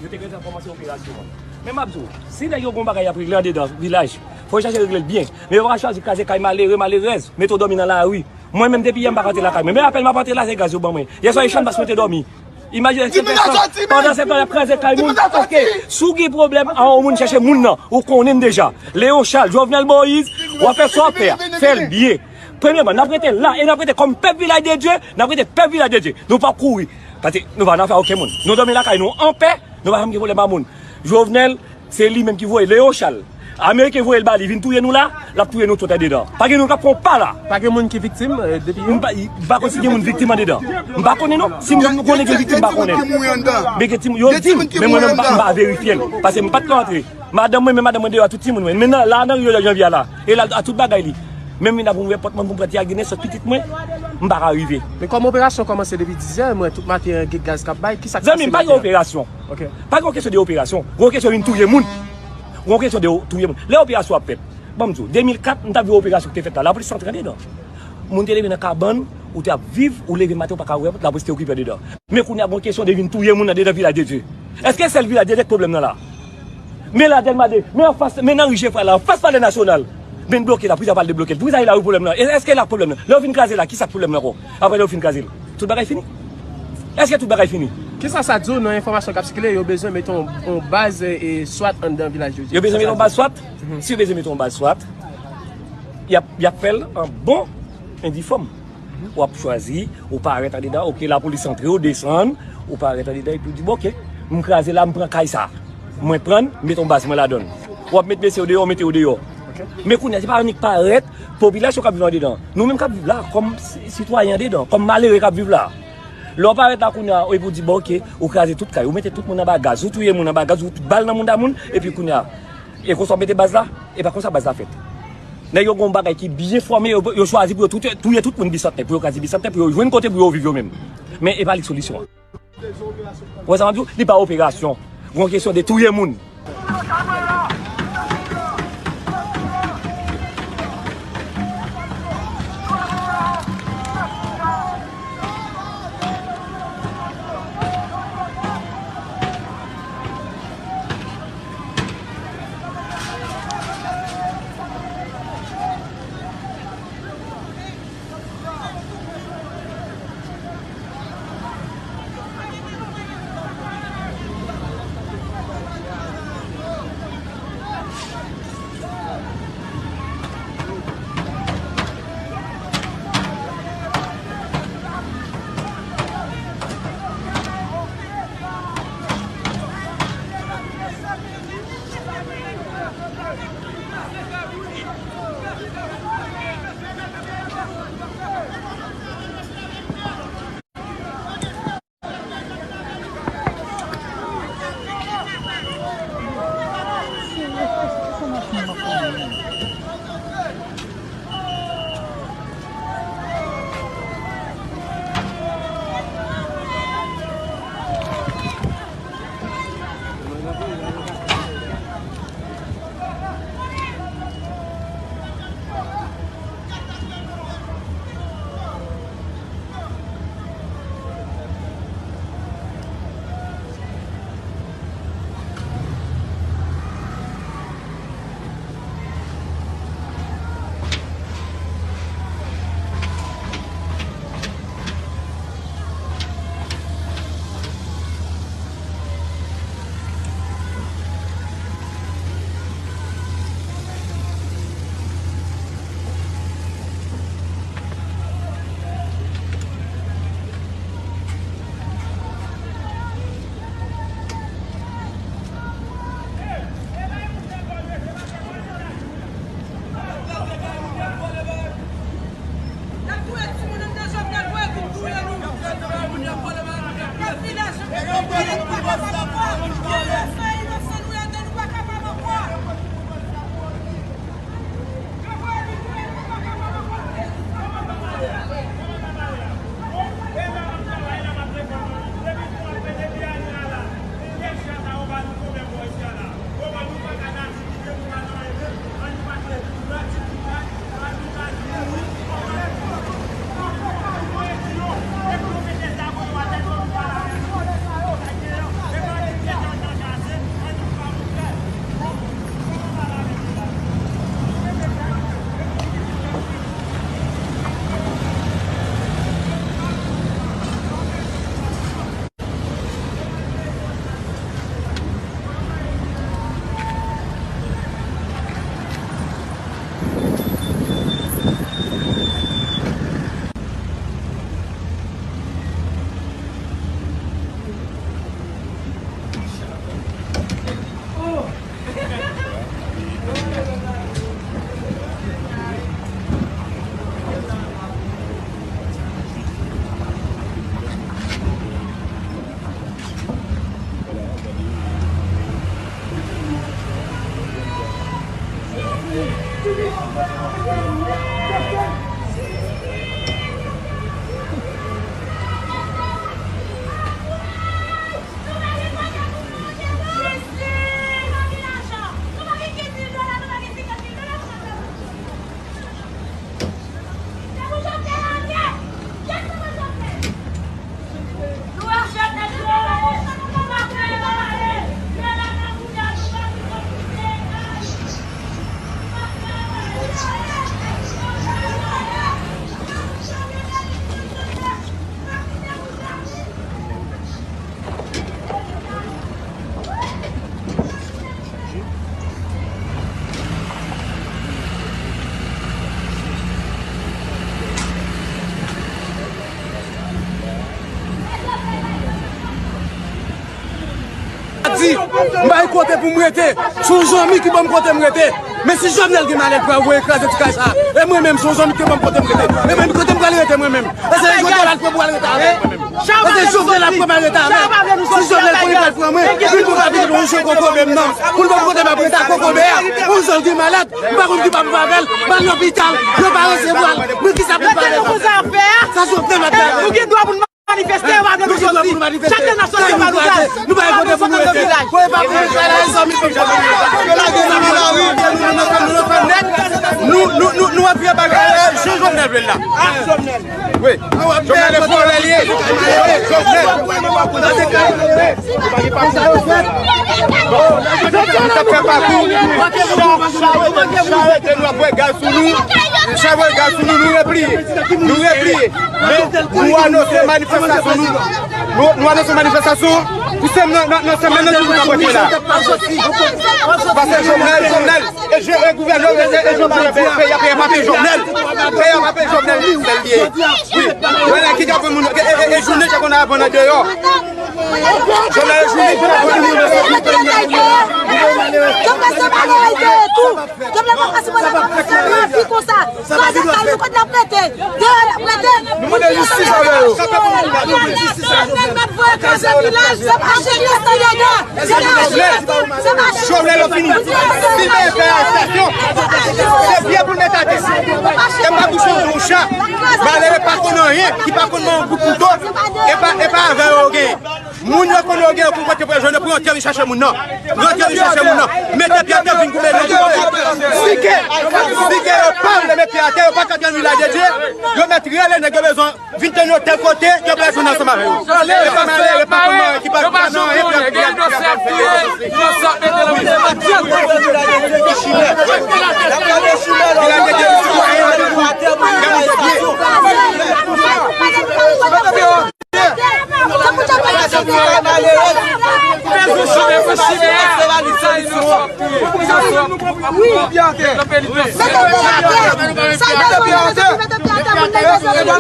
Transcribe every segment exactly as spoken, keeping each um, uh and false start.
Yo te gentan kòmanse operasyon an. Men m ap di w, si nèg yo gon bagay y ap regle andedan vilaj, fò yo chache regle l byen. Men yo pa ka chwazi kraze kay malere, malerèz, mete w dòmi nan lari. Mwen menm depi yè m pa ka antre lakay mwen. Men apèn m ap antre la, se gaz yo ban mwen. Yè swa e chanm bas mwen te dòmi. Imajine se pèsòn. Pandan se tan y ap kraze kay moun, paske si w gen pwoblèm a yon moun, chèche moun nan, ou konnen l deja. Léon Charles, Jovenel Moïse, w ap fè sa w ap fè a. Fè l byen. Premyèman, n ap rete la e n ap rete kòm pèp Vilaj de Dye, n ap rete pèp Vilaj de Dye. Nou p ap kouri. Paske nou pa nan afè okenn moun. Nou dòmi lakay nou anpè, nou pa janm gen pwoblèm a moun. Jovenel, se li menm ki voye Léon Charles. Ameriken voye l ba li vin touye nou la, l ap touye nou tout andedan. Pa gen nou k ap pran pa la. Pa gen moun ki viktim, eh, depi yè? M pa, m pa konn si gen moun viktim andedan. M pa konnen non. Si m konnen gen viktim, m pa konnen. Men gen timoun, yo di m, men mwen menm m pa, m pa verifye l. Paske m pa t ka antre. Madanm mwen, men madanm mwen deyò a tout timoun mwen. Men nan, la nan Rio de Janvier la. E la a tout bagay li. Menm vin ap ouvè pòt mwen pou m pran ti a ginen sòt pitit mwen, m pa ka rive. Men kòm operasyon kòmanse depi dizè, mwen tout maten gen gaz k ap bay, kisa k pase maten an? Zanmi m, pa gen operasyon. Ok. Pa gen kesyon de operasyon. Gen kesyon vin touye moun. Gen kesyon de touye moun. Lè operasyon ap fèt, ban m di w, de mil kat, m t ap di w operasyon ki te fèt la, lapolis te antre andedan. Moun te leve nan kabann, ou te ap viv, ou leve maten, ou pa ka ouvè pòt, lapolis te okipe andedan. Men kounye a, gen kesyon de vin touye moun andedan Vilaj de Dye. Èske sèl Vilaj de Dye k pwoblèm nan la? Men la Dèlma de, men anfas, men nan ri Jefra la, anfas Palè Nasyonal. Men bloke la, poukisa pa al debloke l? Poukisa e la wi pwoblèm nan? E èske la pwoblèm nan? Lè yo fin kraze la, kisa k pwoblèm nan ankò? Apre lè yo fin kraze l, tout bagay fini? Èske tout bagay fini? Kisa sa di w nan enfòmasyon k ap sikile, yo bezwen mete yon, yon baz, e, swat anndan Vilaj de Dye? Yo bezwen mete yon baz swat? Si yo bezwen mete yon baz swat, y ap, y ap fè l an bon inifòm. W ap chwazi, ou parèt andedan, oke, lapolis antre, ou desann, ou parèt andedan, epi w di, bon, oke, m kraze la, m pran kay sa. Mwen pran l, m met yon baz mwen ladan l. W ap met mesye yo deyò, w mete yo deyò. Men kounye a, se pa annik parèt, popilasyon k ap viv andedan. Nou menm k ap viv la, kòm si-, sitwayen andedan, kòm malere k ap viv la. Lè w parèt la kounye a, epi w di, bon, oke, ou kraze tout kay, ou mete tout moun anba gaz, ou touye moun anba gaz, ou fout bal nan mouda moun, epi kounye a, e konsa w mete baz la, e pa konsa baz la fèt. Nèg yo gen yon bagay ki byen fòme, yo, yo chwazi pou yo tout, touye tout moun Bisantnè, pou yo kraze Bisantnè, pou yo jwenn kote pou yo viv yo menm. Men e pa li k solisyon an. Ou wè sa m ap di w? Li pa operasyon. Gon kesyon de touye moun. Di, m bay kote pou m rete. Se yon zanmi ki ban m kote m rete. Men si Jovenel gen malèt pou al voye kraze ti kay sa, e mwen menm, se yon zanmi ki ban m kote m rete. E mwen, kote m pral rete mwen menm? Èske Jovenel al pran pou al rete avè mwen menm? Èske Jovenel ap pran pou al rete avè? Si Jovenel konnen pral pran mwen, vin pou kapite yon jou kokobe m nan. Pou l ban m kote m ap rete a kokobe a. Yon zanmi ki malèt, m pa konn ki pa pou avè l, m al lopital, yo pa resevwa l. Men ki sa pou m fè avè sa? Sa Jovenel ap fè avè l? Manifeste, yo pa vle nou soti. Chak de n ap soti, yo pa vle nou soti nan vilaj. Nou, nou, nou, nou antre bagay la, jan Jovenel vle l la. Wi. Jovenel e vòlè l ye. Jovenel. Nou t ap fè pakou. Cha, cha, cha rete nou ap voye gaz sou nou. Cha voye gaz sou nou, nou repliye. Nou repliye. Men, nou anonse manifestasyon nou. Nou, nou anonse manifestasyon pou semèn nan, nan, nan semèn nan, nou ka pran la. Pase Jovenel, Jovenel, e je, e gouvènman, e, e, e Jovenel, peyi a, peyi a pa peye Jovenel. Peyi a pa peye Jovenel, sèl li ye. Wi. Jovenel ki ka pran moun, e, e, e, e jounen sa konn ap vann andeyò. Jovenel e jounen ki ka pran moun. Jovenel se malere tou. Jovenel pa ka sipoze kòmanse nan lavi konsa. Sa se kay nou kote l ap rete. Deyò l ap rete. Nou mande jistis avè yo. Jovenel mèt voye kraze vilaj. Se pa Jovenel, se pa Jovenel. Jovenel fini. Li mèt fè arestasyon. Se pye pou l mete atè. E pa bouch yon chat. Malere pa konn anyen, ki pa konn manyen yon bout kouto. E pa, e pa avè yo genyen. Moun yo konnen yo gen yo pou kote pou yo jwenn yo pou yo antre vin chache moun nan. Yo antre vin chache moun nan. Mete pye atè vin koupe yo. Sike, sike yo pa vle met pye atè, yo pa ka jwenn vilaj de Dye. Yo mèt rele nèg yo bezwen vin tann yo tèl kote, yo pral jwenn ansanm avè yo. E pa malere, e pa konn ki pa nan anyen.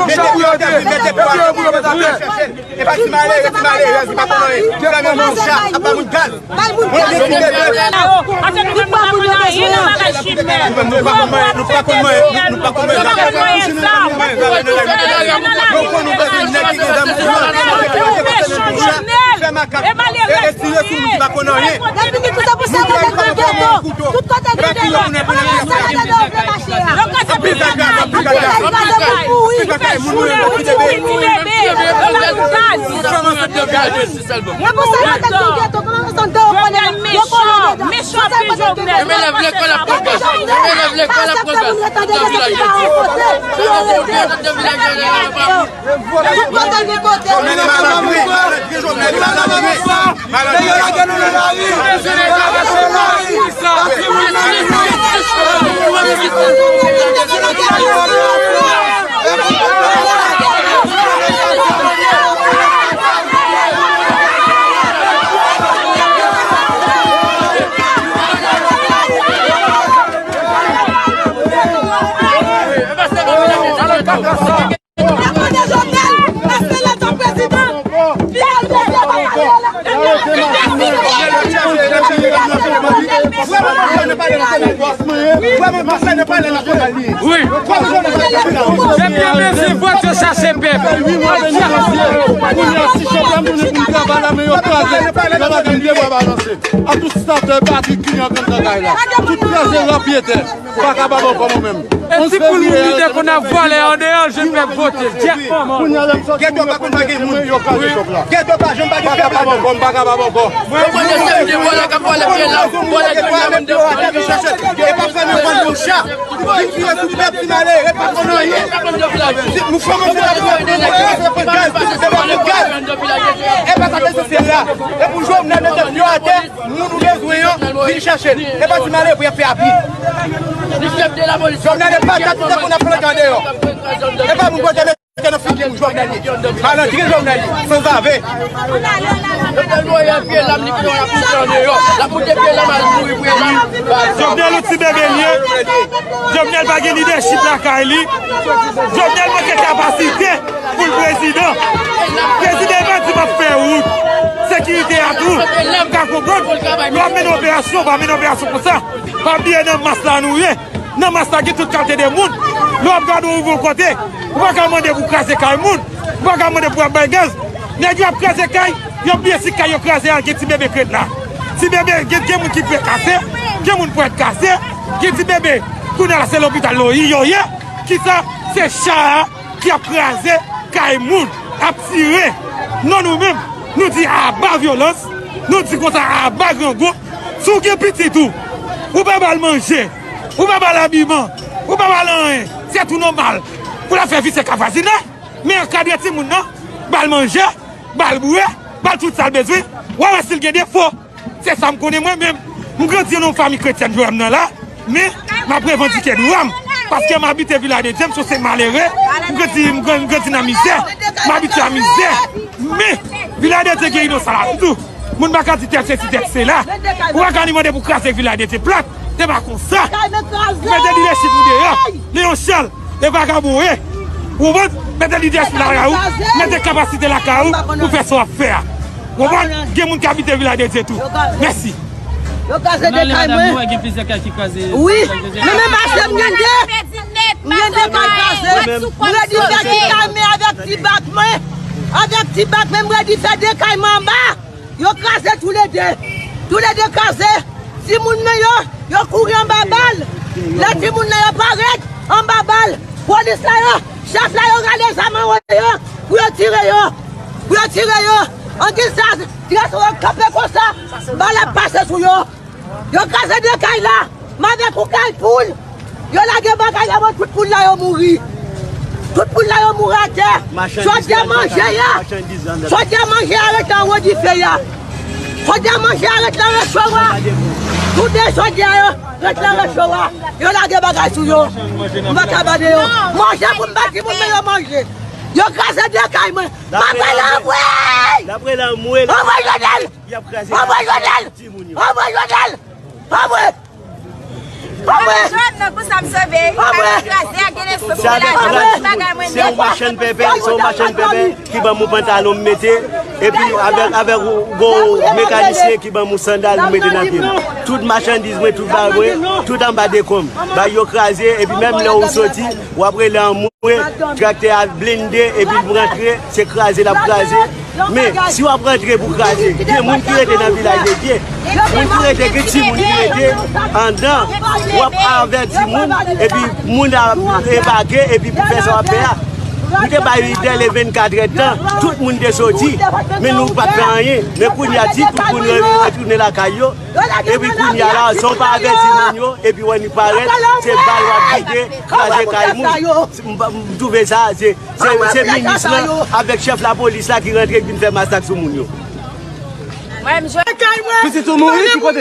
Mete pye atè, mete pye atè. E pa ti malere, ti malere, li pa konn anyen. Li pa menm yon chat, ap ba moun gaz. Bay moun gaz. Li pa moun yo bezwen. Nou pa konn manyen, nou pa konn manyen, nou pa konn manyen zam. Nou konn nou bezwen nèg ki gen zam sou yo. Fè makak. E, e tire sou moun ki pa konn anyen. Depi ki tout se pou sa, yo te pran geto. Tout kote gen geto. Sa yo te vle mache a. Anpil gaz, anpil gaz. Anpil gaz, moun mouri, anpil bebe. Anpil bebe. Anpil gaz. Mwen pou sa yo te gen geto, kòman yo santi yo konnen yo konnen dedan. Mechan, mechan, pi Jovenel. Mwen lè vle kòl ap pran gaz. Mwen lè vle kòl ap pran gaz. Nan vilaj de Dye. Nan vilaj de Dye. Jovenel e malandren. Jovenel e malandren. Malandren. Wi. Depi yo bezwen vòt, yo chache pèp. Kounye a, si chanpyòn moun vin travay la, men yo kraze. Yo pa gen pye bwa balanse. A tout statè, patrikilye an grann kagay la. Tout kraze, rapyetè. Pa kapab ankò mwen menm. E ti poul moun li te konn ap vòlè andeyò, jèn pèp vote. Dyèt manman. Ghetto pa konn pa gen moun. Ghetto pa janm pa gen pèp ladan. M pa kapab ankò. Yo pran de sèm de vòlè k ap vòlè pye lam, vòlè pye lam, de vòlè pye lam. E pa fè nan vann yon cha. Vin tire sou pèp ti malere, pa konn anyen. Nou kòmanse nan pran gaz, se pa pou gaz. E pa sa k esansyèl la. E pou Jovenel mete pye atè. Moun ou bezwen an, vin chache l. E pa ti malere pou y ap fè abri. Jovenel e patat li te konn ap plante andeyò. E pa moun pote mete nan figi moun Jovenel ye. Malandren Jovenel ye, sanzave. Jovenel voye pye lam, li kite w ap pouse andeyò. L ap pouse pye lam, al mouri pye lam. Jovenel yon ti bebe l ye. Jovenel pa gen lidèchip lakay li. Jovenel manke kapasite pou l prezidan. Prezidan e pa di m ap fè wout. Sekirite a tou. M ka konprann. Lè w ap mennen operasyon, w pa mennen operasyon konsa. Pa bliye nan mas la nou ye. Nan mas la gen tout kalite de moun. Lè w ap gade w rive yon kote, ou pa ka mande pou kraze kay moun. Ou pa ka mande pou ap bay gaz. Nèg yo ap kraze kay, yo bliye si kay yo kraze a gen ti bebe k ret la. Ti bebe, gen, gen moun ki pye kase, gen moun pwèt kase, gen ti bebe, kounye a la se lopital yo, yo ye. Kisa? Se cha a ki ap kraze kay moun, ap tire. Non, nou menm, nou di aba vyolans, nou di konsa aba grangou. Si w gen pitit ou, ou pa ba l manje, ou pa ba l abiman, ou pa ba l anyen, se tou nòmal pou l ap fè visye ka vwazinay. Men ankadre timoun nan, ba l manje, ba l bwè, ba l tout sa l bezwen, w a wè si l gen defo. Se sa m konnen mwen menm. M grandi nan yon fanmi kretyèn, jwè m nan la, men m ap revandike dwa m. Paske m abite Vilaj de Dye, m se yon senp malere, m grandi, m gran- m grandi nan mizè, m abitye a mizè. Men, Vilaj de Dye gen inosan ladan tou. Moun pa ka di tèl sesi, tèl sela. Ou pa ka ni mande pou kraze Vilaj de Dye plat. Se pa konsa. Mete lidèchip nou deyò. Leon Charles, e vagabon ye. Ou konprann? Mete lidèchip lakay ou. Mete kapasite lakay ou pou fè sa w ap fè a. Ou konprann? Gen moun k abite Vilaj de Dye tou. Mèsi. Yo kraze de kay mwen. Wi. Men menm achte m gen de. M gen de kay kraze. M redi fè ti kay mwen avèk ti bak mwen. Avèk ti bak mwen, m redi fè de kay mwen anba. Yo kraze toulede. Toulede kraze. Timoun nan yo, yo kouri anba bal. Lè timoun nan yo parèt anba bal, polis la yo, chèf la yo rale zam an wo yo pou yo tire yo. Pou yo tire yo. Angiz sa, tire sou yo kanpe konsa. Bal ap pase sou yo. Yo kraze de kay la. M avèk yon kay poul. Yo lage bagay la, bon, tout poul la yo mouri. Tout poul la yo mouri atè. Chodyè manje a. Chodyè manje a ret anwo dife a. Chodyè manje a ret nan recho a. Tout de chodyè a yo ret nan recho a. Yo lage bagay sou yo. M pa ka ba de yo. Manje pou m ba timoun mwen yo manje. Yo kraze de kay mwen. M ap pale anmwey. Anmwey Jovenel. Anmwey Jovenel. Anmwey Jovenel. Anmwey. Anmwey. Jwenn nan pou sa m sove. Anmwey. Kraze a gen leson pou la. Bagay mwen se yon machann pèpè, se yon machann pèpè ki ban m yon pantalon m mete, epi avèk, avèk yon mekanisyen ki ban m yon sandal m mete nan pye m. Tout machandiz mwen, tout bagay mwen, tout anba dekonm. Bagay yo kraze, epi menm lè ou soti, w ap rele anmwey, traktè a blende, epi l rantre, se kraze l ap kraze. Men, si w ap rantre pou kraze, gen moun ki rete nan Vilaj de Dye. Moun ki rete, gen timoun ki rete anndan. W ap avèti moun, epi moun ap debake, epi pou fè sa w ap fè a. Nou te bay lidè le vennkatrè tan, tout moun te soti, men nou pa t fè anyen. Men kounye a, di tout moun retounen lakay yo. Epi kounye a la, san w pa avèti moun yo, epi wè nou parèt, se bal w ap kite, kraze kay moun. M pa- m twouve sa, se, se, se minis lan avèk chèf lapolis la ki rantre, ki vin fè masak sou moun yo. Mwen, m jwenn kay mwen. Pitit ou mouri, ki kote?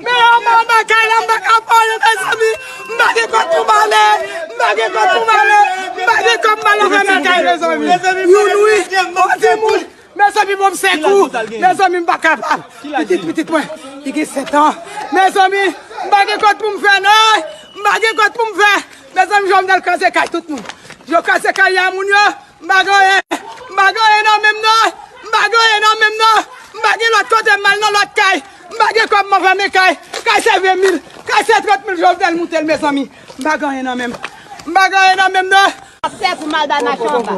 Men anba kay la, m pa ka pale, mezanmi. M pa gen kòb pou m ale. M pa gen kòb pou m ale. M pa gen kòb pou m ale nan kay, mezanmi. Youn wi. Yon timoun. Mezanmi, bon, m se kou. Mezanmi, m pa kapab. Pitit, pitit mwen, li gen sèt an. Mezanmi, m pa gen kòb pou m fè, non. M pa gen kòb pou m fè. Mezanmi, Jovenel kraze kay tout moun. Yo kraze kay a moun yo. M pa gen anyen. M pa gen anyen nan men m, non. M pa gen anyen nan men m, non. M pa gen lòt kote m al nan lòt kay. M pa gen kòb m ap vann kay. Kay se ven mil. Kay se trant mil Jovenel moute l, mezanmi. M pa gen anyen nan men m. M pa gen anyen nan men m, non. Ap fè pou m al bay machann anba.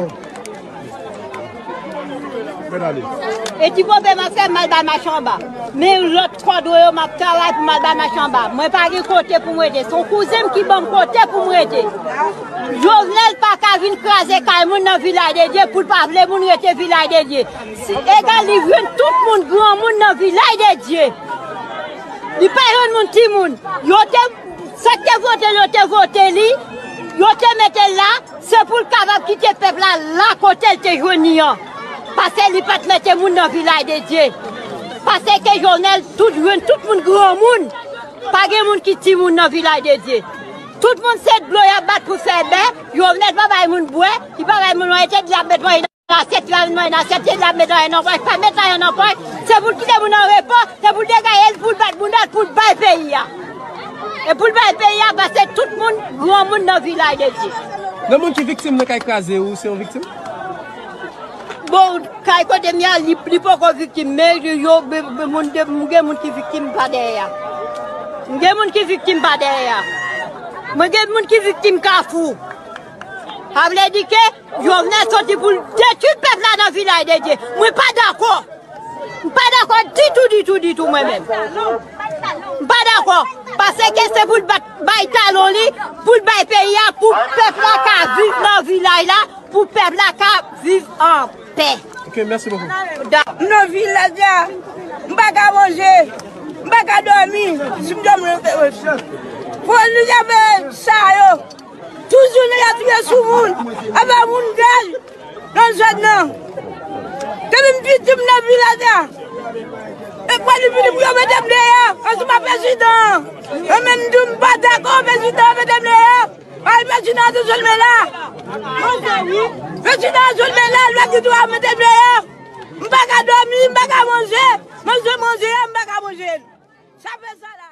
E ti pope m ap fè m al bay machanba. Men lòt kòdwe yo m ap travay pou m al bay machanba. Mwen pa gen kote pou m rete. Se yon kouzen m ki ban m kote pou m rete. Jovenel pa ka vin kraze kay moun nan Vilaj de Dye pou l pa vle moun rete Vilaj de Dye. Si egal li jwenn tout moun granmoun nan Vilaj de Dye. Li pa jwenn moun timoun. Yo te, sa k te vote l, yo te vote li. Yo te mete l la. Se pou l kapab kite pèp la la kote l te jwenn li an. Paske li pa t mete moun nan Vilaj de Dye. Paske Jovenel tout jwenn tout moun granmoun. Pa gen moun ki timoun nan Vilaj de Dye. Tout moun se dlo y ap bat pou fè bè. Jovenel pa bay moun bwè, li pa bay moun manje, li ap met manje nan asyèt, li pa met manje nan asyèt, li ap met manje nan pòch, pa met manje nan pòch. Se pou l kite moun an repo, se pou l degaje l, pou l bat bounda l, pou l bay peyi a. E pou l bay peyi a, paske tout moun, granmoun nan Vilaj de Dye. Nan moun ki viktim nan kay kraze, ou se yon viktim? Bon, kay kote m ye a, li, li poko viktim, men yo, be- be- moun de- m gen moun ki viktim pa dèyè a. M gen moun ki viktim pa dèyè a. Mwen gen moun ki viktim Kafou. Sa vle di ke Jovenel soti pou l detwi pèp la nan Vilaj de Dye. Mwen pa dakò. M pa dakò ditou, ditou, ditou, mwen menm. M pa dakò. Paske se pou l bat, bay talon li, pou l bay peyi a, pou pèp la ka viv nan vilaj la, pou pèp la ka viv an pè. Ok, mèsi bokou. Da- M nan vilaj la, m pa ka manje, m pa ka dòmi, si m dòmi, fò nou leve sa yo. Toujou nèg ap touye sou moun, ap fè moun gaj nan zòn nan. Depi m piti m nan vilaj la. E pwen li fini pou yo mete m deyò, ansanm ak prezidan an. Mwen menm tou m pa dakò prezidan an mete m deyò. Ay, prezidan an te jwenn men la. Prezidan an jwenn men la, l pa gen dwa mete m deyò. M pa ka dòmi, m pa ka manje. Manje, manje, m pa ka manje. Sa fè sa la.